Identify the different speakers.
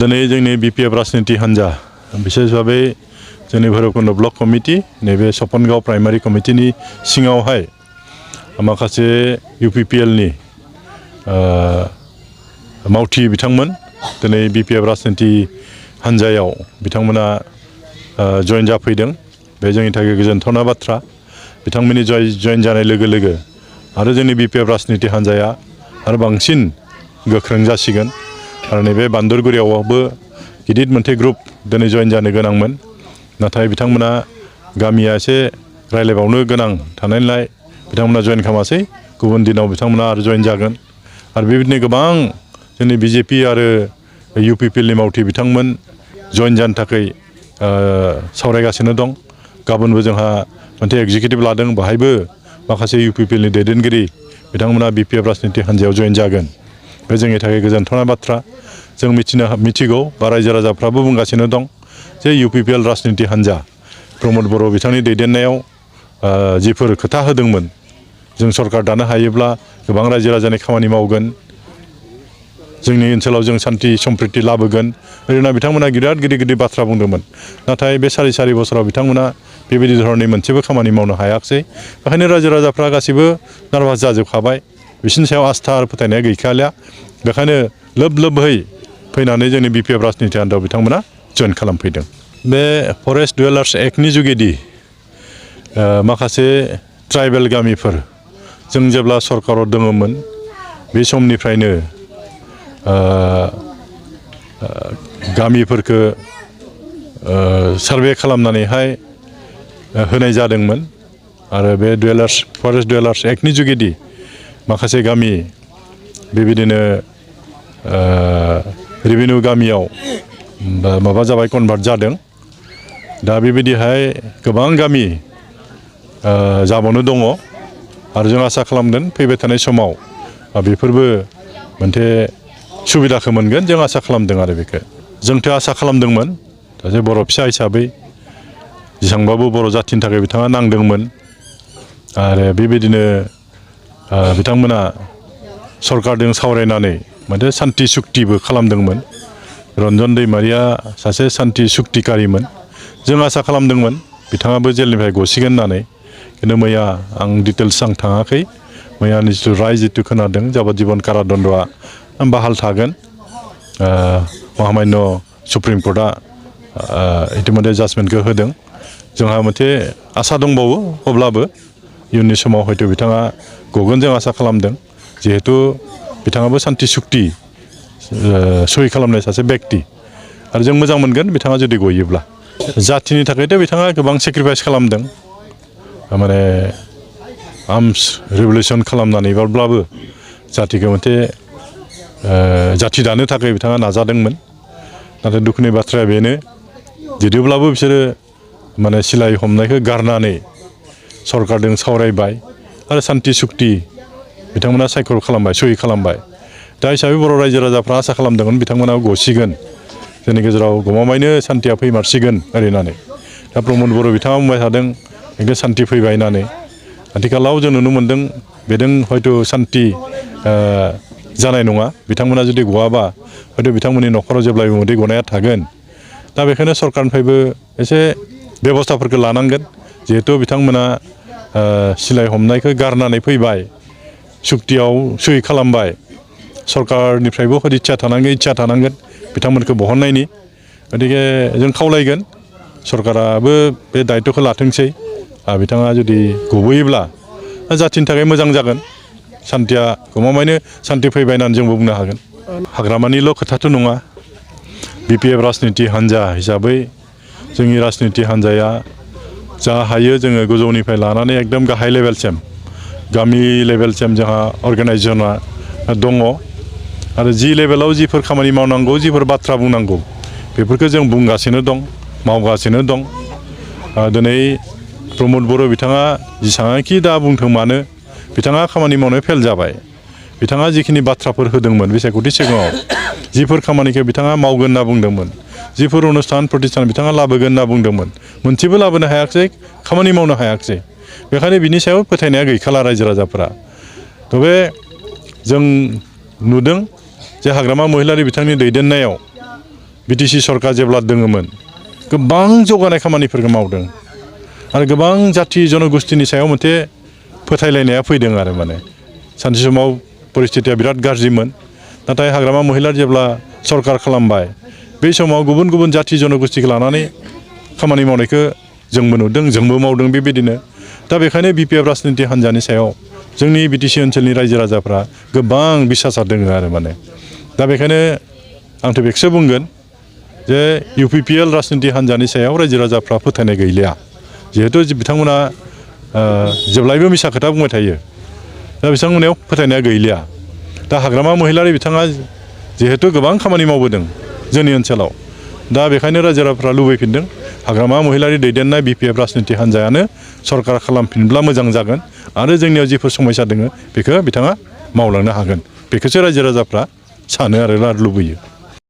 Speaker 1: दिनै जोंनि बिपिएफ राजनिति हान्जा विशेष भावे जोंनि भैरबकुंड ब्लक कमिटि नैबे सपनगाव प्राइमारि कमिटिनि सिङावहाय माखासे इउपिपिएलनि मावथि बिथांमोन दिनै बिपिएफ राजनिति हान्जायाव बिथांमोना जइन जाफैदों। बे जोंनि थाखाय गोजोनथावना बाथ्रा। बिथांमोननि जइन जानाय लोगो लोगो आरो जोंनि बिपिएफ राजनिति हान्जाया आरो बांसिन गोख्रों जासिगोन। आरो नैबे बान्दरगुरियावबो गिदिर मोनसे ग्रुप दिनै जइन जानो गोनांमोन, नाथाय बिथांमोना गामिया एसे रायलायबावनो गोनां थानायलाय बिथांमोना जइन खालामासै। गुबुन दिनाव बिथांमोना आरो जइन जागोन। आरो बेबायदिनो गोबां जोंनि बिजेपि आरो इउपिपिएलनि मावथि बिथांमोन जइन जानो थाखाय सावरायगासिनो दं। गाबोनबो जोंहा मोनसे एग्जिकिउटिभ लादों, बाहायबो माखासे इउपिपिएलनि दैदेनगिरि बिथांमोना बिपिएफ राजनिति हान्जायाव जइन जागोन। बे जोंनि थाखाय गोजोनथावना बाथ्रा। जों मिथिगौ बा रायजो राजाफ्राबो बुंगासिनो दं जे इउपिपिएल राजनिति हान्जा प्रमद बर' बिथांनि दैदेननायाव जिफोर खोथा होदोंमोन, जों सरकार दानो हायोब्ला गोबां रायजो राजानि खामानि मावगोन, जोंनि ओनसोलाव जों सान्थि सम्प्रिति लाबोगोन ओरैनो बिथांमोना बिराद गिदिर बाथ्रा बुंदोंमोन। नाथाय बे सारि बोसोराव बिथांमोना बेबायदि धरननि मोनसेबो खामानि मावनो हायाखिसै। बेखायनो रायजो राजाफ्रा गासिबो नार्भास जाजोबखाबाय। बिसोरनि सायाव आस्था आरो फोथायनाया गैखालिया। बेखायनो लोब-लोबहै फैनानै जोंनि बिपिएफ राजनिति हान्जायाव बिथांमोना जइन खालामफैदों। बे फरेस्ट डुवेलार्स एक्टनि जुगेदि माखासे ट्राइबेल गामिफोर जों जेब्ला सरकाराव दङमोन बे समनिफ्रायनो गामिफोरखौ सार्भे खालामनानैहाय होनाय जादोंमोन। आरो बे फरेस्ट डुवेलार्स एक्टनि जुगेदि माखासे गामि बेबायदिनो रेभिनिउ गामियाव माबा जाबाय, कनभार्ट जादों। दा बेबायदिहाय गोबां गामि जाबावनो दङ आरो जों आसा खालामदों फैबाय थानाय समाव बेफोरबो मोनसे सुबिदाखौ मोनगोन। जों आसा खालामदों आरो बेखौ जोंथ' आसा खालामदोंमोन। सासे बर' फिसा हिसाबै जेसेबांबाबो बर' जाथिनि थाखाय बिथाङा नांदोंमोन। आरो बेबायदिनो बिथांमोना सरकारजों सावरायनानै मोनसे सान्थि सुक्तिबो खालामदोंमोन। रन्जन दैमारिया सासे सान्थि सुक्तिकारिमोन। जों आसा खालामदोंमोन बिथाङाबो जेलनिफ्राय गसिगोन होननानै। खिन्थु मैया आं डिटेल्स थाङाखै। मैयानि जिथु राय खोनादों जाबजीबन कारादन्द'आ बाहाल थागोन। महामान्य सुप्रिम कर्टआ इतिमध्य जाजमेन्टखौ होदों। जोंहा मोनसे आसा दंबावो, अब्लाबो इयुननि समाव हयथ' बिथाङा गगोन जों आसा खालामदों। जिहेतु बिथाङाबो सान्थि सुक्ति सहि खालामनाय सासे बेक्ति आरो जों मोजां मोनगोन बिथाङा जुदि गयोब्ला। जाथिनि थाखायथ' बिथाङा गोबां सेक्रिफाइस खालामदों। माने आर्मस रिभलिउसन खालामनानैब्लाबो जातिखौ मोनसे जाति दानो थाखाय बिथाङा नाजादोंमोन। नाथाय दुखुनि बाथ्राया बेनो, जुदिब्लाबो बिसोरो माने सिलाइ हमनायखौ गारनानै सरकारजों सावरायबाय आरो सान्थि सुक्ति बिथांमोना सायख' खालामबाय, सहि खालामबाय। दा हिसाबै बर' रायजो राजाफ्रा आसा खालामदोंमोन बिथांमोना गसिगोन, जोंनि गेजेराव गमामायैनो सान्थिया फैमारसिगोन ओरैनानै। दा प्रमद बर' बिथाङा बुंबाय थादों एकदम सान्थि फैबाय होननानै। आथिखालाव जों नुनो मोन्दों बेजों हयथ' सान्थि जानाय नङा। बिथांमोना जुदि गवाबा हयथ' बिथांमोननि न'खराव जेब्लायबो मोदै गनाया थागोन। दा बेखायनो सरकारनिफ्रायबो एसे बेबस्थाफोरखौ लानांगोन। जिहेथु बिथांमोना सिलाइ हमनायखौ गारनानै फैबाय, सुक्तियाव सहि खालामबाय। सरकारनिफ्रायबो इच्छा थानांगोन बिथांमोनखौ बहननायनि। गतिके जों खावलायगोन सरकाराबो बे दायित्वखौ लाथोंसै। बिथाङा जुदि गबोयोब्ला जाथिनि थाखाय मोजां जागोन। सान्थिया गमामायैनो सान्थि फैबाय होननानै जोंबो बुंनो हागोन। हाग्रामानिल' खोथाथ' नङा। बिपिएफ राजनिति हान्जा हिसाबै जोंनि राजनिति हान्जाया जा हायो जोङो गोजौनिफ्राय लानानै एकदम गाहाय लेभेलसिम, गामि लेभेलसिम जोंहा अर्गानाइजेसना दङ। आरो जि लेभेलाव जिफोर खामानि मावनांगौ, जिफोर बाथ्रा बुंनांगौ बेफोरखौ जों बुंगासिनो दं, मावगासिनो दं। दिनै प्रमद बर' बिथाङा जेसेबांखि दा बुंथों मानो बिथाङा खामानि मावनायाव फेल जाबाय। बिथाङा जिखिनि बाथ्राफोर होदोंमोन बिसायख'थि सिगाङाव, जिफोर खामानिखौ बिथाङा मावगोन होनना बुंदोंमोन, जिफोर अनुस्थान प्रतिष्ठान बिथाङा लाबोगोन होनना बुंदोंमोन, मोनसेबो लाबोनो हायाखिसै, खामानि मावनो हायाखिसै। बेखायनो बिनि सायाव फोथायनाया गैखाला रायजो राजाफोरा। बे जों नुदों जे हाग्रामा महिलारि बिथांनि दैदेननायाव बिटिसि सरकार जेब्ला दोङोमोन गोबां जौगानाय खामानिफोरखौ मावदों आरो गोबां जाथि जनगोष्ठीनि सायाव मोनसे फोथायलायनाया फैदों आरो माने सानसे समाव परिस्थितिया बिराद गाज्रिमोन नाथाय हाग्रामा महिलार जेब्ला सरकार खालामबाय बे समाव गुबुन गुबुन जाथि जनगोष्ठीखौ लानानै खामानि मावनायखौ जोंबो नुदों जोंबो मावदों बेबायदिनो दा बेखायनो बिपिएफ राजनिति हान्जानि सायाव जोंनि बिटिसि ओनसोलनि रायजो राजाफ्रा गोबां बिसासा दङ आरो माने दा बेखायनो आंथ' बेखौसो बुंगोन जे इउपिपिएल राजनिति हान्जानि सायाव रायजो राजाफ्रा फोथायनाय गैलिया जिहेतु बिथांमोना जेब्लायबो मिसा खोथा बुंबाय थायो दा बिथांमोननियाव फोथायनाया गैलिया दा हाग्रामा महिलारि बिथाङा जिहेतु गोबां खामानि मावबोदों जोंनि ओनसोलाव दा बेखायनो रायजो राजाफ्रा लुबैफिनदों हाग्रामा महिलारि दैदेननाय बिपिएफ राजनिति हान्जायानो सरकार खालामफिनब्ला मोजां जागोन आरो जोंनियाव जिफोर समस्या दङ बेखौ बिथाङा मावलांनो हागोन बेखौसो रायजो राजाफ्रा सानो आरो लुबैयो